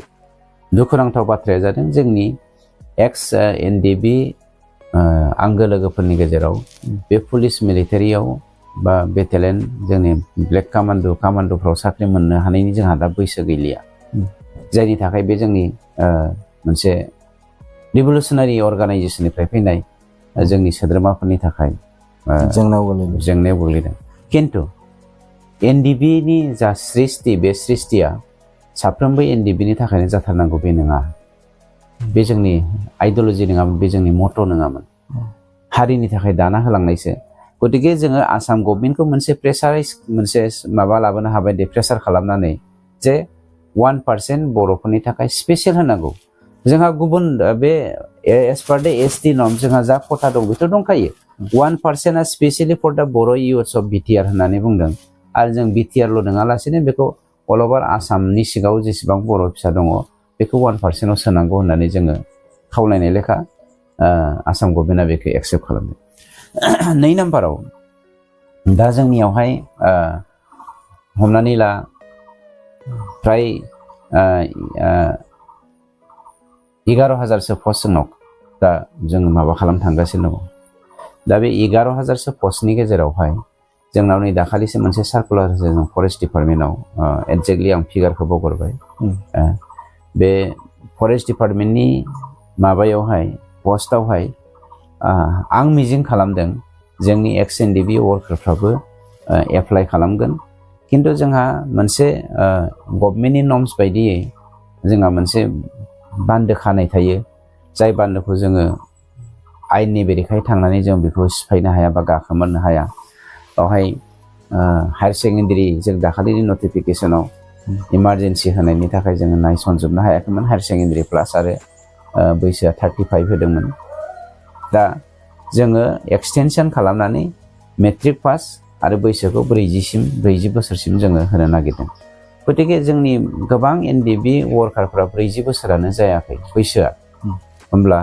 दुखुनांथाव बाथ्राया जादों जोंनि एक्स एनडिबि आंगो लोगोफोरनि गेजेराव बे पुलिस मिलिटारियाव बा बेटेलियन जोंनि ब्लेक कामान्ड'फ्राव साख्रि मोननो हानायनि जोंहा दा बैसो गैलिया, जायनि थाखाय बे जोंनि मोनसे रिभलिउसनारि अर्गानाइजेसननिफ्राय फैनाय जोंनि सोद्रोमाफोरनि थाखाय जेंनायाव गोग्लैदों। खिन्थु एनडिबिनि जा सृष्टि, बे सृष्टिया साफ्रोमबो एनडिबिनि थाखायनो जाथारनांगौ बे नङा। बे जोंनि आइडिय'लजि नङामोन, बे जोंनि मट' नङामोन, हारिनि थाखाय दाना होलांनायसो। गतिके जोङो आसाम गभर्नमेन्टखौ मोनसे माबा लाबोनो हाबाय दे, प्रेसार खालामनानै जे 1% बर'फोरनि थाखाय स्पेसियेल होनांगौ। जोंहा गुबुन बे एस पार द एसटि नर्म जोंहा जा खथा दं बेथ' दंखायो। 1%आ specially for the Bodo' youths of BTR होननानै बुंदों आरो जों BTRल' नङालासेनो बेखौ अल अभार आसामनि सिङाव जेसेबां बर' फिसा दङ बेखौ 1%आव सोनांगौ होननानै जोङो खावलायनाय लेखा आसाम गभर्नमेन्टआ बेखौ एक्सेप्ट खालामदों। 2 नाम्बाराव दा जोंनियावहाय हमनानै ला फ्राय 11,000सो पस्ट जोंनाव दा जों माबा खालामनो थांगासिनो दङ। दा बे 11,000सो पस्टनि गेजेरावहाय जोंनाव नै दाखालिसो मोनसे सार्कुलार होदों फरेस्ट डिपार्टमेन्टआव, एक्जेक्टलि आं फिगारखौ बावगारबाय। बे फरेस्ट डिपार्टमेन्टनि माबायावहाय पस्टआवहाय आं मिजिं खालामदों जोंनि एक्स एनडिबि वर्कारफ्राबो एप्लाइ खालामगोन। खिन्थु जोंहा मोनसे गभर्नमेन्टनि नर्म्स बायदियै जोंहा मोनसे बान्दो खानाय थायो, जाय बान्दोखौ जोङो आयेननि बेरेखायै थांनानै जों बेखौ सिफायनो हाया बा गाखोमोरनो हाया। बेवहाय हायार सेकेन्डारि जों दाखालिनि नटिफिकेसनाव इमारजेन्सि होनायनि थाखाय जोङो नायसनजोबनो हायाखैमोन। हायार सेकेन्डारि प्लास आरो बैसोआ 35 होदोंमोन। दा जोङो एक्सटेनसन खालामनानै मेट्रिक पास आरो बैसोखौ 40 बोसोरसिम जोङो होनो नागिरदों। गतिके जोंनि गोबां एनडिबि वर्कारफ्रा 40 बोसोरानो जायाखै बैसोआ। होमब्ला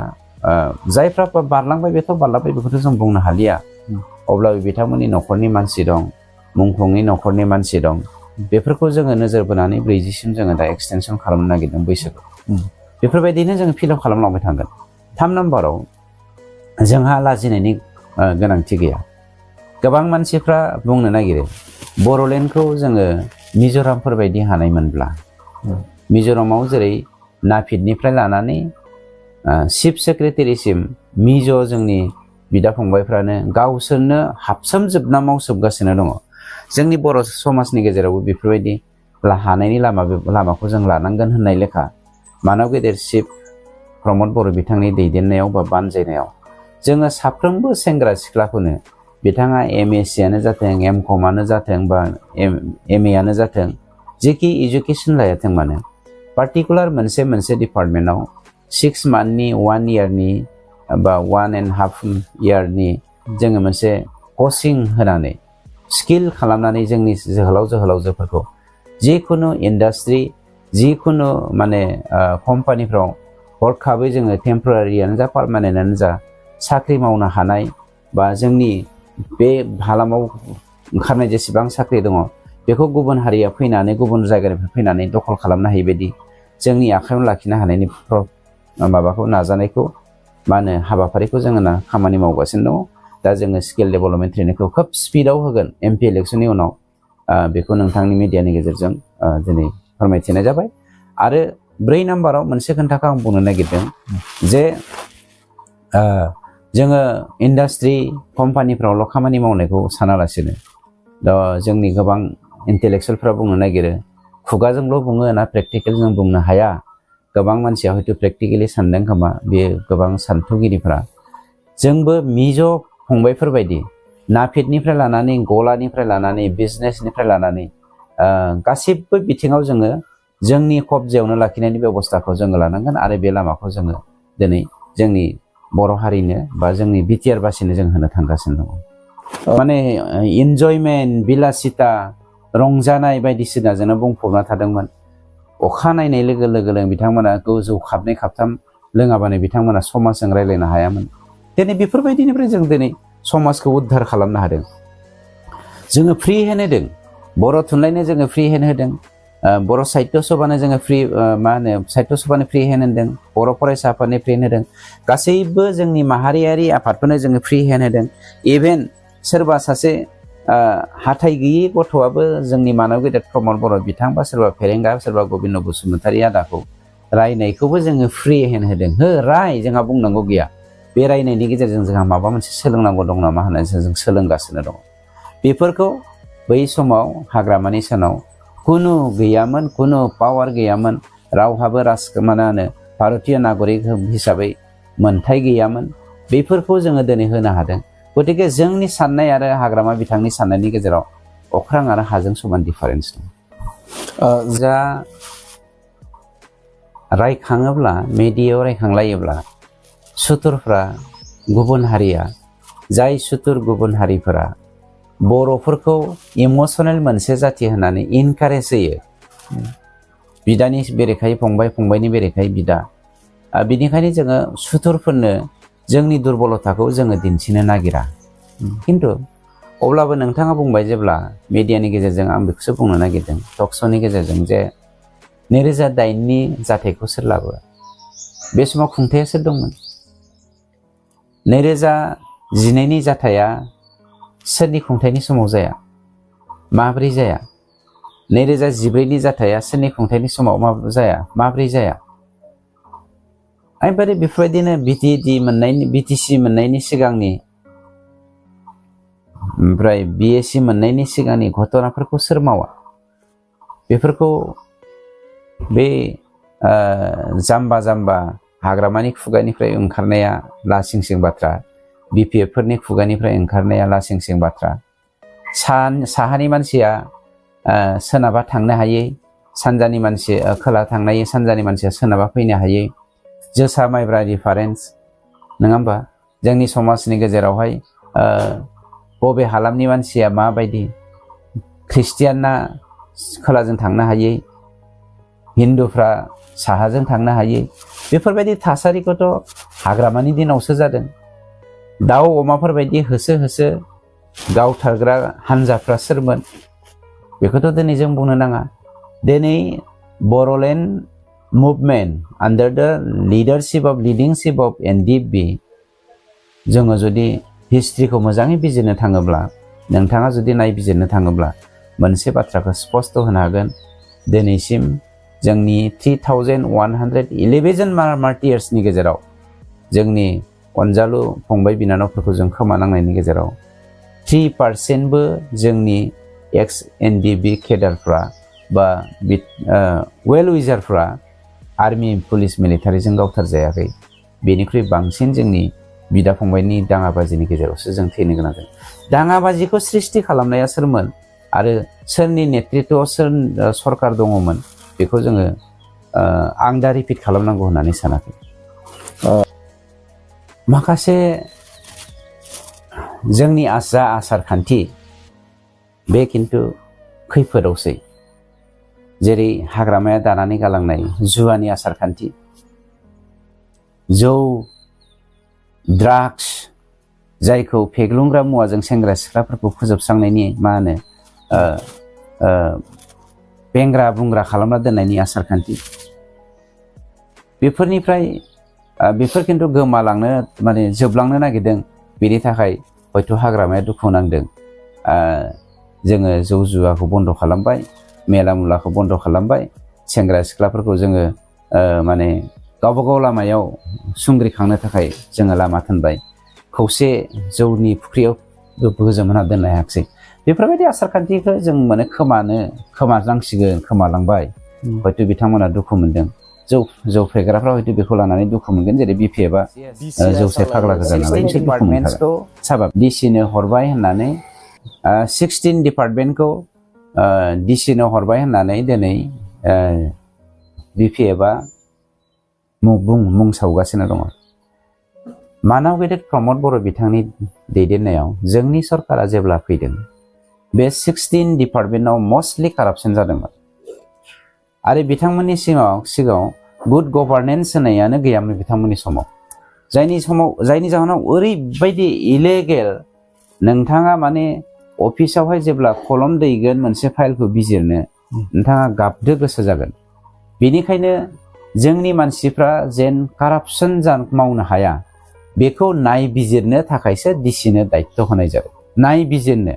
जायफ्रा बारलांबाय बेथ' बारलांबाय, बेखौथ' जों बुंनो हालिया। अब्लाबो बिथांमोननि न'खरनि मानसि दं, मुंख्लंनि न'खरनि मानसि दं, बेफोरखौ जोङो नोजोर बोनानै 40सिम जोङो दा एक्सटेनसन खालामनो नागिरदों बैसोखौ। बेफोरबायदिनो जोङो फिलआप खालामलांबाय थांगोन। 3 नाम्बाराव जोंहा लाजिनायनि गोनांथि गैया। गोबां मानसिफ्रा बुंनो नागिरो बर'लेण्डखौ जोङो मिज'रामफोर बायदि हानायमोनब्ला, मिज'रामाव जेरै नाफिदनिफ्राय लानानै चिफ सेक्रेटारिसिम मिज' जोंनि बिदा फंबायफ्रानो गावसोरनो हाबसोमजोबना मावसोमगासिनो दङ। जोंनि बर' समाजनि गेजेरावबो बेफोरबायदि हानायनि लामाखौ जों लानांगोन होननाय लेखा मानव गेदेर चिफ प्रमद बर' बिथांनि दैदेननायाव बा बानजायनायाव जोङो साफ्रोमबो सेंग्रा सिख्लाखौनो, बिथाङा MSc आनो जाथों, MCom आनो जाथों बा MA आनो जाथों, जेखि एजुकेसन लायाथों मानो, पार्टिकुलार मोनसे डिपार्टमेन्टआव 6 मान्थनि 1 इयारनि बा 1.5 इयारनि जोङो मोनसे कचिं होनानै स्किल खालामनानै जोंनि जोहोलावजोफोरखौ जिखुनु इन्डास्ट्रि, जिखुनु माने कम्पानिफ्राव हरखाबै जोङो टेम्परारियानो जा पार्मानेन्टआनो जा साख्रि मावनो हानाय, बा जोंनि बे हालामाव ओंखारनाय जेसेबां साख्रि दङ बेखौ गुबुन हारिया फैनानै, गुबुन जायगानिफ्राय फैनानै दखल खालामनो हायि बायदि जोंनि आखायाव लाखिनो हानायनि माबाखौ नाजानायखौ हाबाफारिखौ जोङो खामानि मावगासिनो दङ। दा जोङो स्किल डेभेलपमेन्ट ट्रेनिंखौ खोब स्पिडआव होगोन MP इलेक्सननि उनाव, बेखौ नोंथांनि मिडियानि गेजेरजों दिनै फोरमायथिनाय जाबाय। आरो 4 नाम्बाराव मोनसे खोथाखौ आं बुंनो नागिरदों जे जोङो इन्डास्ट्रि कम्पानिफ्रावल' खामानि मावनायखौ सानालासिनो दा जोंनि गोबां इन्टेलेक्सुयेलफ्रा बुंनो नागिरो खुगाजोंल' बुङो ना प्रेक्टिकेलजों बुंनो हाया गोबां मानसिया हयथ' प्रेक्टिकेलि सानदों खोमा बे गोबां सान्थौगिरिफ्रा जोंबो मिज' फंबायफोरबायदि नाफिदनिफ्राय लानानै गलानिफ्राय लानानै बिजनेसनिफ्राय लानानै गासिबो बिथिङाव जोङो जोंनि कब्जायावनो लाखिनायनि बेबस्थाखौ जोङो लानांगोन आरो बे लामाखौ जोङो दिनै जोंनि बर' हारिनो बा जोंनि BTR बासिनो जों होनो थांगासिनो दङ माने इन्जयमेन्ट बिलासिता रंजानाय बायदिसिनाजोंनो बुंफबना थादोंमोन अखा नायनाय लोगो लोगो बिथांमोना गोजौ खाबनै खाबथाम लोङाबानो बिथांमोना समाजजों रायज्लायनो हायामोन दिनै बेफोरबायदिनिफ्राय जों दिनै समाजखौ उद्धार खालामनो हादों जोङो फ्रि हेन्ड होदों बर' थुनलाइनो जोङो फ्रि हेन्ड होदों बर' साहित्य सभानो जोङो फ्रि साहित्य सभानो फ्रि हेन्ड होदों बर' फरायसा आफादनो फ्रि हेन्ड होदों गासैबो जोंनि माहारियारि आफादफोरनो जोङो फ्रि हेन्ड होदों इभेन सोरबा सासे हाथाइ गैयै गथ'आबो जोंनि मानब गेदेर प्रमद बर' बिथां बा सोरबा फेरेंगा सोरबा गबिन्द बसुमतारी आदाखौ रायनायखौबो जोङो फ्रि हेन्ड होदों हो राय जोंहा बुंनांगौ गैया बे रायनायनि गेजेरजों जोंहा माबा मोनसे सोलोंनांगौ दं नामा होननानै जों सोलोंगासिनो दङ बेफोरखौ बै समाव हाग्रामानि सानाव कुनु गैयामोन कुनु पावार गैयामोन रावहाबो राजमानानो भारतीय नागरिक हिसाबै मोनथाय गैयामोन बेफोरखौ जोङो दिनै होनो हादों गतिके जोंनि साननाय आरो हाग्रामा बिथांनि साननायनि गेजेराव अख्रां आरो हाजों समान डिफारेन्स दं जा रायखाङोब्ला मेडियायाव रायखांलायोब्ला सुथुरफ्रा गुबुन हारिया जाय सुथुर गुबुन हारिफोरा बर'फोरखौ इमोसनेल मोनसे जाथि होननानै इनकारेज होयो बिदानि बेरेखायै फंबाय फंबायनि बेरेखायै बिदा बिनिखायनो जोङो सुथुरफोरनो जोंनि दुर्बलताखौ जोङो दिन्थिनो नागिरा खिन्थु अब्लाबो नोंथाङा बुंबाय जेब्ला मिडियानि गेजेरजों आं बेखौसो बुंनो नागिरदों टकश'नि गेजेरजों जे 2008नि जाथायखौ सोर लाबो बे समाव खुंथाया सोर दंमोन 2012नि जाथाया सोरनि खुंथायनि समाव जाया माब्रै जाया 2014नि जाथाया सोरनि खुंथायनि समाव जाया माब्रै जाया आरो बेफोरबायदिनो BTC मोननायनि सिगांनि ओमफ्राय BSc मोननायनि सिगांनि घटनाफोरखौ सोर मावा बेफोरखौ बे जाम्बा जाम्बा हाग्रामानि खुगानिफ्राय ओंखारनाया लासिंसिं बाथ्रा BPFफोरनि खुगानिफ्राय ओंखारनाया लासिंसिं बाथ्रा साहानि मानसिया सोनाबा थांनो हायै सानजानि मानसि खोला थांनो हायै सानजानि मानसिया सोनाबा फैनो हायै जोसा माइब्रा डिफारेन्स नङा होमबा जोंनि समाजनि गेजेरावहाय बबे हालामनि मानसिया माबायदि ख्रिस्टियाना खोलाजों थांनो हायै हिन्दुफ्रा साहाजों थांनो हायै बेफोरबायदि थासारिखौथ' हाग्रामानि दिनावसो जादों दाउ अमाफोरबायदि होसो होसो गावथारग्रा हान्जाफ्रा सोरमोन बेखौथ' दिनै जों बुंनो नाङा दिनै बर'लेण्ड मुभमेन्ट आन्डार द लिडिंशिप अफ NDB जोङो जुदि हिस्ट्रिखौ मोजाङै बिजिरनो थाङोब्ला नोंथाङा जुदि नायबिजिरनो थाङोब्ला मोनसे बाथ्राखौ स्पष्ट होनो हागोन दिनैसिम जोंनि 3111 मार्टियार्सनि गेजेराव जोंनि अनजालु फंबाय बिनानावफोरखौ जों खोमानांनायनि गेजेराव 3%बो जोंनि एक्स NDB केडारफ्रा बा वेल विजारफ्रा आर्मि पुलिस मिलिटारिजों गावथारजायाखै बेनिख्रुइ बांसिन जोंनि बिदा फंबायनि दाङाबाजिनि गेजेरावसो जों थैनो गोनां जादों दाङाबाजिखौ सृष्टि खालामनाया सोरमोन आरो सोरनि नेतृत्वआव सोर सरकार दङमोन बेखौ जोङो आं दा रिपिट खालामनांगौ होननानै सानाखै माखासे जोंनि जा आसार खान्थि बे खिन्थु खैफोदावसै जेरै हाग्रामाया दानानै गालांनाय जुवानि आसार खान्थि जौ ड्राग्स जायखौ फेग्लुंग्रा मुवाजों सेंग्रा सिख्लाफोरखौ फोजोबस्रांनायनि मा होनो बेंग्रा बुंग्रा खालामना दोननायनि आसार खान्थि बेफोर खिन्थु गोमालांनो माने जोबलांनो नागिरदों बेनि थाखाय हयथ' हाग्रामाया दुखु नांदों जोङो जौ जुवाखौ बन्द' खालामबाय मेला मुलाखौ बन्द' खालामबाय सेंग्रा सिख्लाफोरखौ जोङो माने गावबा गाव लामायाव सुंग्रिखांनो थाखाय जोङो लामा थोनबाय खौसे जौनि फुख्रियाव गोजोमहोना दोननो हायाखिसै बेफोरबायदि आसार खान्थिखौ जों माने खोमानांसिगोन खोमालांबाय हयथ' बिथांमोना दुखु मोनदों जौ फेग्राफ्रा हयथ' बेखौ लानानै दुखु मोनगोन जेरै बिपिएफआ जौसे फाग्ला गोजा नालाय बिसोर दुखु मोनखागोन साबाब डिसिनो हरबाय होननानै 16 डिपार्टमेन्टखौ डिसिनो हरबाय होननानै दिनै बिपिएफआ मुं सावगासिनो दङ मानाव गेदेर प्रमद बर' बिथांनि दैदेननायाव जोंनि सरकारा जेब्ला फैदों बे 16 डिपार्टमेन्टआव मस्टलि कारापसन जादोंमोन आरो बिथांमोननि सिगाङाव गुड गभार्नेन्स होनायानो गैयामोन बिथांमोननि समाव जायनि जाहोनाव ओरैबायदि इलेगेल नोंथाङा माने अफिसावहाय जेब्ला कलम दैगोन मोनसे फाइलखौ बिजिरनो नोंथाङा गाबदो गोसो जागोन बेनिखायनो जोंनि मानसिफ्रा जेन कारापसन मावनो हाया बेखौ नायबिजिरनो थाखायसो डिसिनो दायित्व होनाय जादों नायबिजिरनो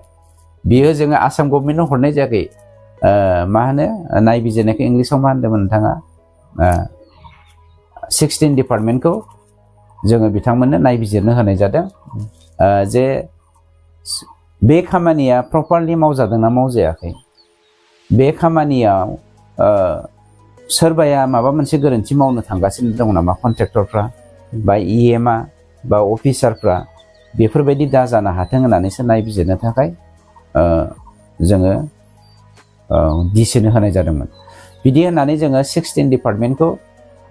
बियो जोङो आसाम गभर्नमेन्टनो हरनाय जायाखै मा होनो नायबिजिरनायखौ इंलिसाव मा होनदोंमोन नोंथाङा 16 डिपार्टमेन्टखौ जोङो बिथांमोननो नायबिजिरनो होनाय जादों जे बे खामानिया प्रपारलि मावजादोंना मावजायाखै बे खामानियाव सोरबाया माबा मोनसे गोरोन्थि मावनो थांगासिनो दङ नामा कन्ट्रेक्टरफ्रा बा इएमआ बा अफिसारफ्रा बेफोरबायदि दा जानो हाथों होननानैसो नायबिजिरनो थाखाय जोङो डिसिनो होनाय जादोंमोन बिदि होननानै जोङो 16 डिपार्टमेन्टखौ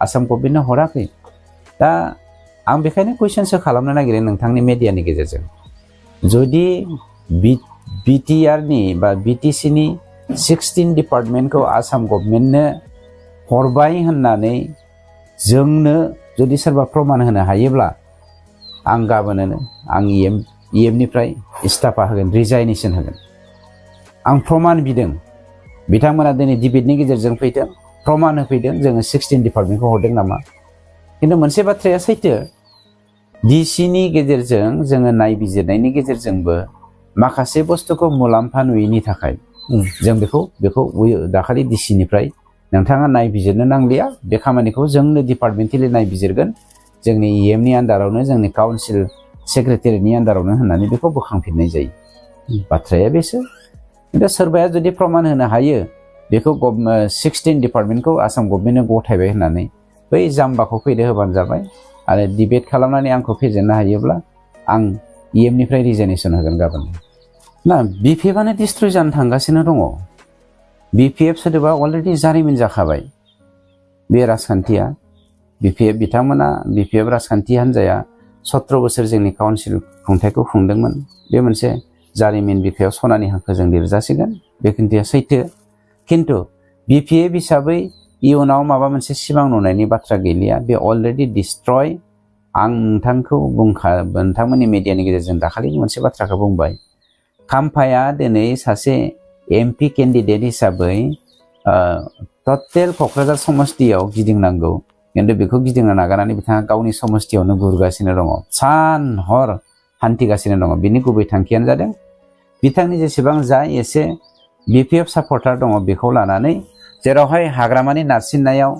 आसाम गभर्नमेन्टनो हराखै दा आं बेखायनो कुइसनसो खालामनो नागिरो नोंथांनि मेडियानि गेजेरजों जुदि बिटिआरनि बा बिटिसिनि 16 डिपार्टमेन्टखौ आसाम गभर्नमेन्टनो हरबाय होननानै जोंनो जुदि सोरबा प्रमान होनो हायोब्ला आं गाबोननो आं इएमनिफ्राय इस्ताफा होगोन रिजाइनेसन होगोन आं प्रमान बिदों बिथांमोना दिनै डिबेटनि गेजेरजों फैदों प्रमान होफैदों जोङो 16 डिपार्टमेन्टखौ हरदों नामा खिन्थु मोनसे बाथ्राया सैथो डिसिनि गेजेरजों जोङो नायबिजिरनायनि गेजेरजोंबो माखासे बुस्थुखौ मुलाम्फा नुयैनि थाखाय जों बेखौ दाखालि डिसिनिफ्राय नोंथाङा नायबिजिरनो नांलिया बे खामानिखौ जोंनो डिपार्टमेन्टेलि नायबिजिरगोन जोंनि इएमनि आन्दारावनो जोंनि काउन्सिल सेक्रेटारिनि आन्दारावनो होननानै बेखौ बोखांफिननाय जायो बाथ्राया बेसो खिन्थु सोरबाया जुदि प्रमान होनो हायो बेखौ 16 डिपार्टमेन्टखौ आसाम गभर्नमेन्टनो गथायबाय होननानै बै जाम्बाखौ फैदो होबानो जाबाय आरो डिबेट खालामनानै आंखौ फेजेननो हायोब्ला आं इएमनिफ्राय रिजाइनेसन होगोन गाबोन ना बिपिएफआनो डिस्ट्रय जानो थांगासिनो दङ बिपिएफ सोदोबा अलरेडि जारिमिन जाखाबाय बे राजखान्थिया बिपिएफ राजखान्थि हान्जाया 17 बोसोर जोंनि काउन्सिल खुंथायखौ खुंदोंमोन बे मोनसे जारिमिन बिखायाव सनानि हांखोजों लिरजासिगोन बे खोथाया सैथो खिन्थु बिपिएफ हिसाबै इयुनाव माबा मोनसे सिमां नुनायनि बाथ्रा गैलिया बे अलरेडि डिस्ट्रय आं नोंथांमोननि मिडियानि गेजेरजों दाखालि मोनसे बाथ्राखौ बुंबाय खाम्फाया दिनै सासे एमपि केन्डिडेट हिसाबै टटेल क'क्राझार समस्तियाव गिदिंनांगौ खिन्थु बेखौ गिदिंनो नागारनानै बिथाङा गावनि समस्तियावनो गुरगासिनो दङ सान हर हान्थिगासिनो दङ बिनि गुबै थांखियानो जादों बिथांनि जेसेबां जा एसे बिपिएफ सापर्टार दङ बेखौ लानानै जेरावहाय हाग्रामानि नारसिननायाव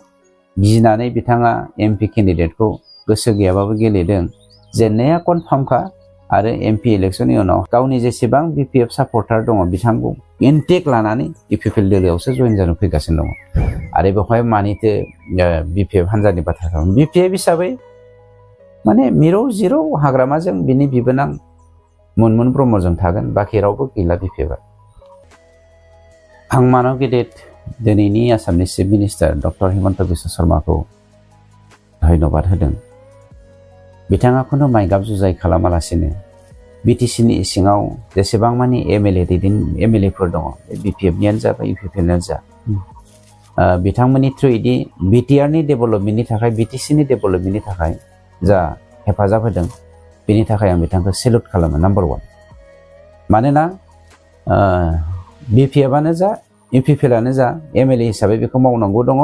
गिनानै बिथाङा एमपि केन्डिडेटखौ गोसो गैयाबाबो गेलेदों जेननाया कनफार्मखा आरो एमपि इलेक्सननि उनाव गावनि जेसेबां बिपिएफ सापर्टार दङ बिथांखौ इनटेक लानानै इपिपिएल दोलोआवसो जइन जानो फैगासिनो दङ आरो बेवहाय मानिथो बिपिएफ हान्जानि बाथ्रा बिपिएफ हिसाबै माने मिरौ जिरौ हाग्रामाजों बिनि बिबोनां मुनमुन ब्रह्मजों थागोन बाखि रावबो गैला बिपिएफआ आं मानाव गेदेर दिनैनि आसामनि chief minister doctor Himanta Biswa शर्माखौ धन्यबाद होदों बिथाङा खुनु माइगाब जुजाय खालामालासिनो बिटिसिनि सिङाव जेसेबां मानि एमएलएफोर दङ बिपिएफनियानो जा बा इउपिपिएलनियानो जा बिथांमोननि थ्रुयैदि बिटिआरनि डेभेलपमेन्टनि थाखाय बिटिसिनि डेभेलपमेन्टनि थाखाय जा हेफाजाब होदों बेनि थाखाय आं बिथांखौ सेलुट खालामो नाम्बार 1 मानोना बिपिएफआनो जा इउपिपिएलआनो जा एमएलए हिसाबै बेखौ मावनांगौ दङ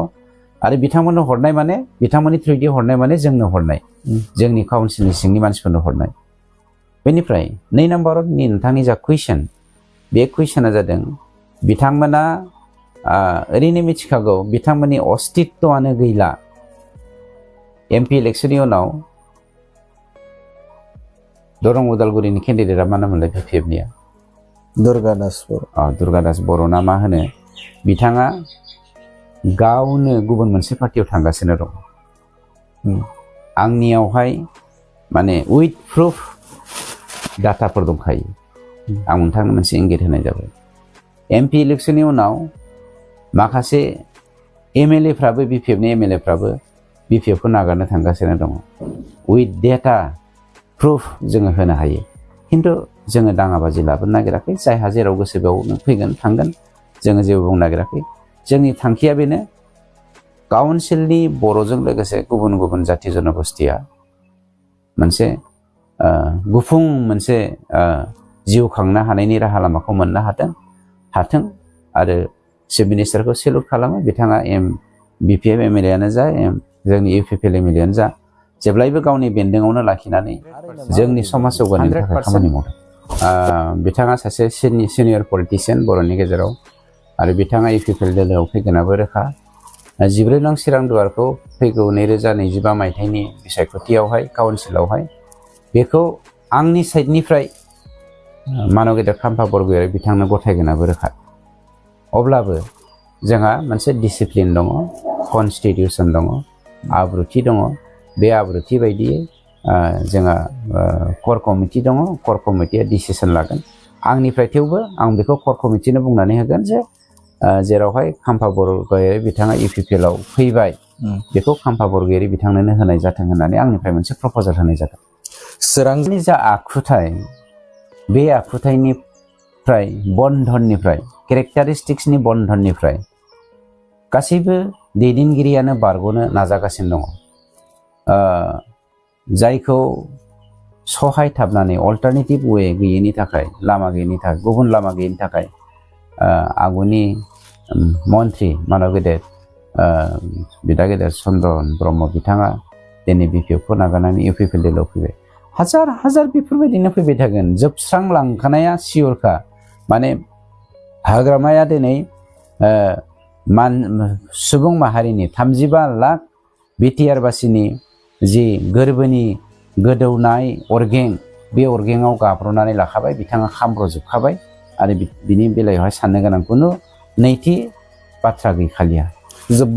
आरो बिथांमोननो हरनाय माने बिथांमोननि थ्रुयैदि हरनाय माने जोंनो हरनाय जोंनि काउन्सिलनि सिंनि मानसिफोरनो हरनाय बेनिफ्राय 2 नाम्बारनि नोंथांनि जा कुइसन बे कुइसना जादों बिथांमोना ओरैनो मिथिखागौ बिथांमोननि अस्तित्वआनो गैला एमपि इलेक्सननि उनाव दरं उदालगुरिनि केन्डिडेटआ मा नाममोनलाय BPF-निया? दुर्गा दास बर'। दुर्गा दास बर' ना मा होनो, बिथाङा गावनो गुबुन मोनसे पार्टियाव थांगासिनो दं। आंनियावहाय माने उइथ प्रुफ डाटाफोर दंखायो, आं नोंथांनो मोनसे इंगित होनाय जाबाय। MP इलेक्शननि उनाव माखासे MLA-फ्राबो BPF-नि MLA-फ्राबो BPF-खौ नागारनो थांगासिनो दङ। उइथ डेटा प्रुफ जोङो होनो हायो, खिन्थु जोङो दाङाबाजि लाबोनो नागिराखै। जायहा जेराव गोसो बेयावनो फैगोन थांगोन, जोङो जेबो बुंनो नागिराखै। जोंनि थांखिया बेनो, काउन्सिलनि बर'जों लोगोसे गुबुन गुबुन जाथि जनगोष्ठीया मोनसे गुफुं मोनसे जिउ खांनो हानायनि राहा लामाखौ मोननो हाथों आरो चिफ मिनिस्टारखौ सेलुट खालामो। बिथाङा BPF MLA-यानो जा, जोंनि UPPL MLA-यानो जा, जेब्लायबो गावनि बेन्दोंआवनो लाखिनानै जोंनि समाज जौगानायनि थाखाय खामानि मावदों। बिथाङा सासे सिनियर पलिटिशियान बर'नि गेजेराव, आरो बिथाङा UPPL दोलोआव फैगोनाबो रोखा। 14 नं चिरां दुवारखौ फैगौ 2025 मायथाइनि बिसायख'थियावहाय काउन्सिलावहाय बेखौ आंनि साइडनिफ्राय मानव गेदेर खाम्फा बरगयारी बिथांनो गथायगोनाबो रोखा। अब्लाबो जोंहा मोनसे डिसिप्लिन दङ, कनस्टिटिउसन दङ, आब्रुथि दङ। बे आब्रुथि बायदियै जोंहा कर कमिटि दङ। कर कमिटिया डिसिसन लागोन आंनिफ्राय, थेवबो आं बेखौ कर कमिटिनो बुंनानै होगोन जे जेरावहाय खाम्फा बरगयारी बिथाङा UPPL-आव फैबाय, बेखौ खाम्फा बरगयारी बिथांनोनो होनाय जाथों होननानै आंनिफ्राय मोनसे प्रप'जाल होनाय जादों। चिरांनि जा आखुथाय, बे आखुथायनिफ्राय बन्धननिफ्राय, केरेक्टारिस्टिक्सनि बन्धननिफ्राय गासैबो दैदेनगिरियानो बारग'नो नाजागासिनो दङ। जायखौ सहायथाबनानै अल्टारनेटिभ वे गैयैनि थाखाय, लामा गैयैनि थाखाय, गुबुन लामा गैयैनि थाखाय आगुनि मन्त्रि मानव गेदेर बिदा गेदेर चन्द्रन ब्रह्म बिथाङा दिनै BPF-खौ नागारनानै UPPL दोलोआव फैबाय। हाजार बेफोरबायदिनो फैबाय थागोन। जोबस्रांलांखानाया सियरखा। माने हाग्रामाया दिनै सुबुं माहारिनि 35 लाख BTR बासिनि जि गोरबोनि गोदौनाय अरगें, बे अरगेंआव गाब्र'नानै लाखाबाय। बिथाङा खामब्र'जोबखाबाय आरो बिनि बेलायावहाय साननो गोनां खुनु नैथि बाथ्रा गैखालिया। जोब्बाय।